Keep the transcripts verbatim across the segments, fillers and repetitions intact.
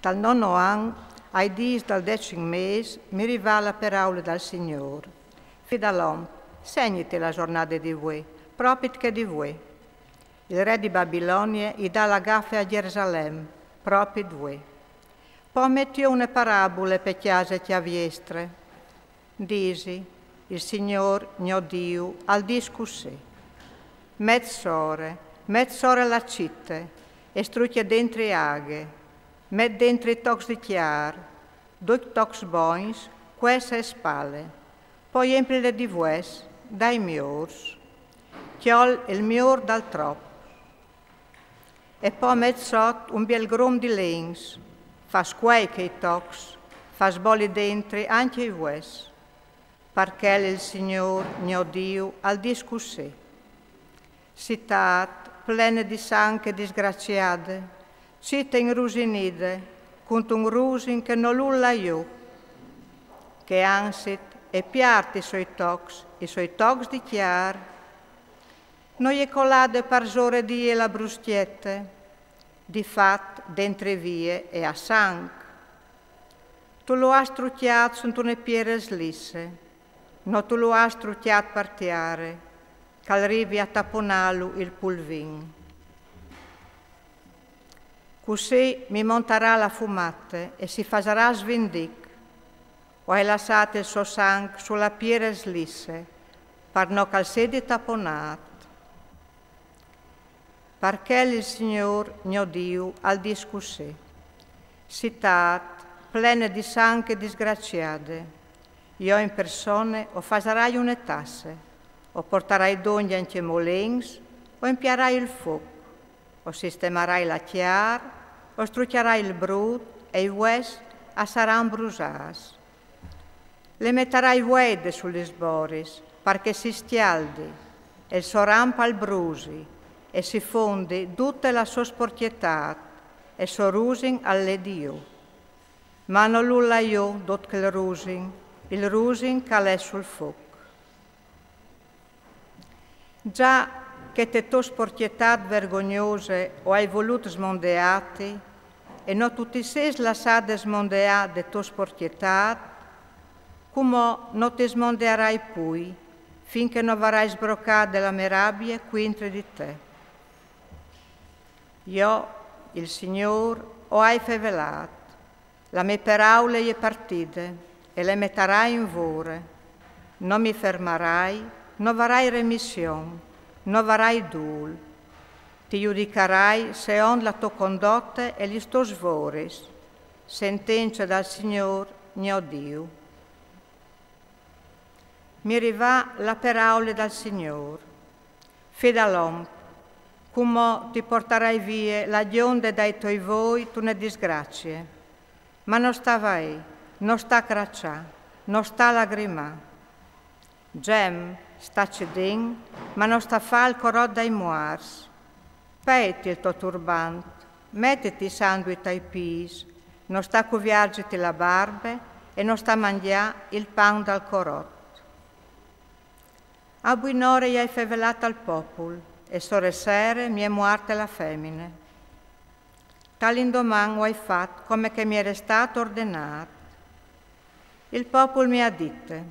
Tal nono an, ai dîs dal decim mês, mi rivà la peraule dal Signôr: Fi dal om, segniti la zornade di vuê, propit chê di vuê. Il re di Babilonie i dà la gafe a Gjerusalem, propit vuê. Po met jù une parabule pe cjase cjaviestre. Disi: Il Signôr gno Diu al dîs cussì: Met sore, met sore la cite, e strucje dentri aghe, met dentri tocs di cjar, ducj tocs bogns, cuesse e spale, po jemplile di vues, dai miôrs. Cjol il miôr dal trop. E po met sot un biel grum di lens, fâs cuei chei tocs, fâs boli dentri ancje i vues. Par chel il Signôr gno Diu al dîs cussì: Citât plene di sanc e disgraciade, cite inrusinide, cuntun rusin che no lûl là jù, che ansit e piart i soi tocs, i soi tocs di cjar. No je colade parsore di jê la bruscjete, di fat dentri vie e à sanc. Tu lu âs strucjât suntune piere slisse, no tu lu âs strucjât par tiare, ch'al rivi a taponâlu il pulvin. Cussì mi montarà la fumate e si fasarà svindic. O ai lassât il so sanc su la piere slisse, par no ch'al sedi taponât. Par chel il Signôr gno Diu al dîs cussì: Citât plene di sanc e disgraciade, jo in persone o fasarai une tasse, o portarai dongje ancjemò lens, o impiarai il fûc, o sistemarai la cjar, o strucjarai il brût e i vues a saran brusâts. Le metarai vueide su lis boris, par che si scjaldi, e il so ramp al brusi, e si fondi dute la sô sporcjetât, e il so rusin al ledi jù. Ma no lûl là jù dut chel rusin, il rusin ch'al è sul fûc. Za che te tô sporcjetât vergognose o ai volût smondeâti, e no tu ti sês lassade smondeâ de tô sporcjetât, cumò no ti smondearai plui, fin che no varai sbrocade la mê rabie cuintri di te. Jo, il Signôr, o ai fevelât, la mê peraule e je partide, e le metarai in vore. No mi fermarai, no varai remission, no varai dûl. Ti judicarai seont la tô condote e lis tôs voris, sentence dal Signôr gno Diu. Mi rivà la peraule dal Signôr: Fi dal om, cumò ti portarai vie la gjonde dai toi voi tune disgracie. Ma no sta vaî, no sta craçâ, no sta lagrimâ. Zem, sta cedint, ma no sta fâ il corot dai muarts. Peit il to turbant, metiti i sandui tai pîts, no sta cuviargjiti la barbe e no sta mangjâ il pan dal corot. A buinore i ai fevelât al popul, e sore sere mi è muarte la femine. Tal indoman o ai fat come che mi ere stât ordenât. Il popul mi à dite: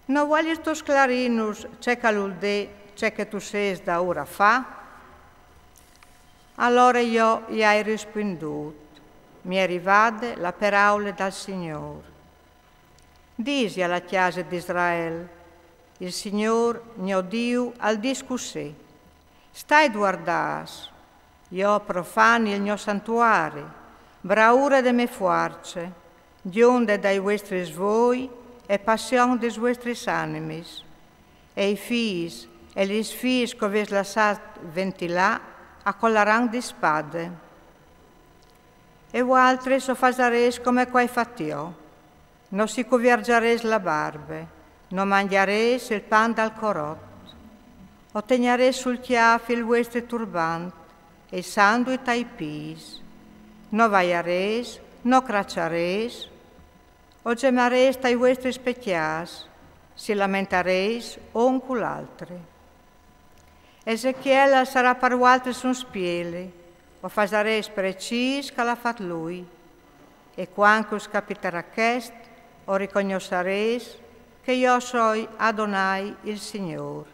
No vuelistu sclarinus ce ch'al vûl dî ce che tu sês daûr a fâ? Alore jo i ai rispuindût: Mi è rivade la peraule dal Signôr. Disi a la cjase di Israel: Il Signôr gno Diu al dîs cussì: Stait vuardâts, jo profani il gno santuari, braure de mê fuarce, gjonde dai vuestris voi e passion des vuestris animis, e i fîs e lis fîs ch'o vês lassât ventilâ a colaran di spade. E vualtris o fasarês come ch'o ai fat jo. No si cuviargjâs la barbe, no mangjarês il pan dal corot. O tegnarês sul cjâf il vuestri turbant e i sandui tai pîts. No vaiarês, no craçarês, o gemarês tai vuestris pecjâts, si lamentarês un cul altri. Ezechiel al sarà par vualtris un spieli, o fasarês precîs ch'al à fat lui. E cuant che us capitarà chest, o ricognossarês che jo o soi Adonai il Signôr.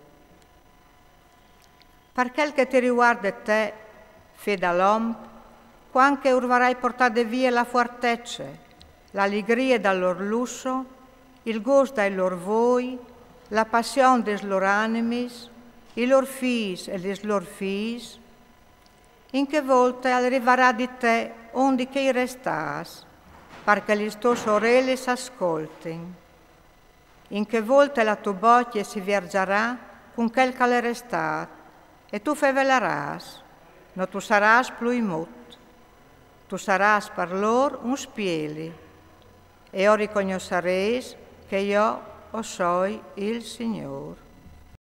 Par chel che ti riuarde te, fi dal om, cuant che ur varai portade vie la fuartece, la ligrie dal lôr lusso, il gost dai lôr voi, la passion des lôr animis, i lôr fîs e des lôr fiis, in chê volte al rivarà di te ondi che i restâs, par che lis tôs orelis a scoltin. In chê volte la tô bocje si vierzarà cun chel che al è restât, e tu fevelarâs, no tu sarâs plui mut. Tu sarâs par lôr un spieli, e o ricognossarês che jo o soi il Signôr.